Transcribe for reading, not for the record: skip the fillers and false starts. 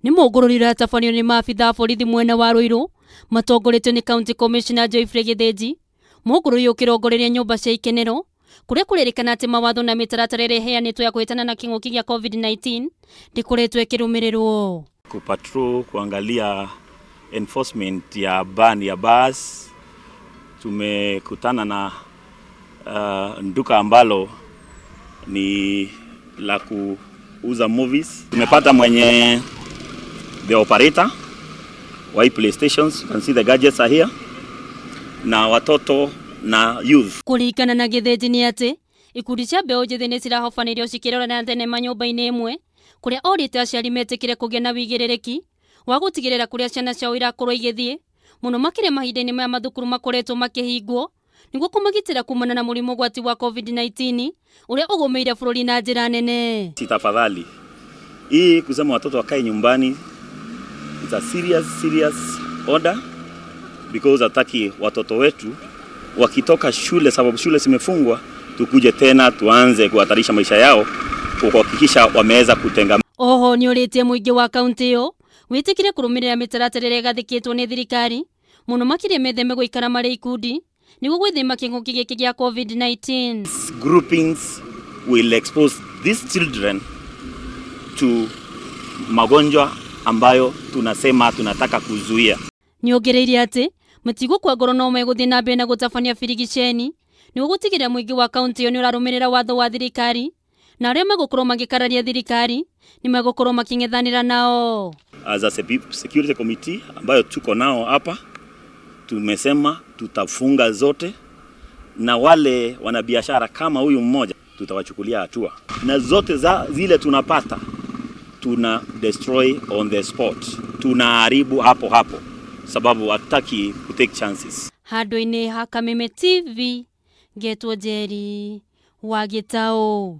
Nĩ mũngũrũri ũratabanio nĩ maabitha a borithi mwena wa Ruiru matongoretio nĩ County Commissioner Geoffrey Gĩthĩnji. Mũngũrũri ũkĩrongoreria nyũmba cia ikenero kũrĩa kũrerĩkana atĩ mawatho na mĩtaratara ĩrĩa ĩheanĩtwo ya kũhĩtana na kĩng'ũki gĩa COVID-19 ndĩkoretwo ĩkĩrũmĩrĩrwo. Kupatrol kuangalia enforcement ya ban ya bars. Tumekutana na duka ambalo ni la kuuza movies. Tumepata mwenye the operator wa hii PlayStations. You can see the gadgets are here na watoto na youth. Kũringana na Gĩthĩnji nĩ atĩ ikundi cia mbeũ njĩthĩ nĩ cirahobanĩrio cikĩrorera thenema nyũmba-inĩ ĩmwe kũrĩa orĩte aciari metĩkĩre kũgĩa na wĩigĩrĩrĩki wa gũtigĩrĩra kũrĩa ciana ciao irakorwo igĩthiĩ mũno makĩria mahinda-inĩ maya mathukuru makoretwo makĩhingwo nĩguo kũmagitĩra kumana na mũrimũ ũgwati wa COVID-19 ũrĩa ũgũmĩire bũrũri na njĩra nene. Tafadhali, hii kusema watoto wakae nyumbani, it's a serious serious order because hataki watoto wetu wakitoka shule, sababu shule zimefungwa, tukuje tena tuanze kuhatarisha maisha yao kuhakikisha wameweza kutenga. Oho nĩ ũrĩtie mũingĩ wa kaunti ĩyo wĩtĩkĩre kũrũmĩrĩra mĩtaratara ĩrĩa ĩgathĩkĩtwo nĩ thirikari mũno makĩria metheme gũikara marĩ ikundi nĩguo gwĩthema kĩng'ũki gĩkĩ gĩa COVID-19. Groupings will expose these children to magonjwa ambayo tunasema tunataka kuzuia. Nĩongereire atĩ matigũkua ngoro no megũthiĩ na mbere na gũtabania birigiceni nĩguo gũtigĩrĩra mũingĩ wa kaunti ĩyo nĩũrarũmĩrĩra watho wa thirikari na arĩa megũkorwo magĩkararia thirikari nĩ megũkorwo makĩng'ethanĩra nao. As a security committee ambayo tuko nao hapa, tumesema tutafunga zote, na wale wanabiashara kama huyu mmoja tutawachukulia hatua, na zote za zile tunapata tuna destroy on the spot, tunaharibu hapo hapo, sababu hatutaki ku take chances. Handũ-inĩ ha Kameme TV, ngetwo Njeri wa Gĩtaũ.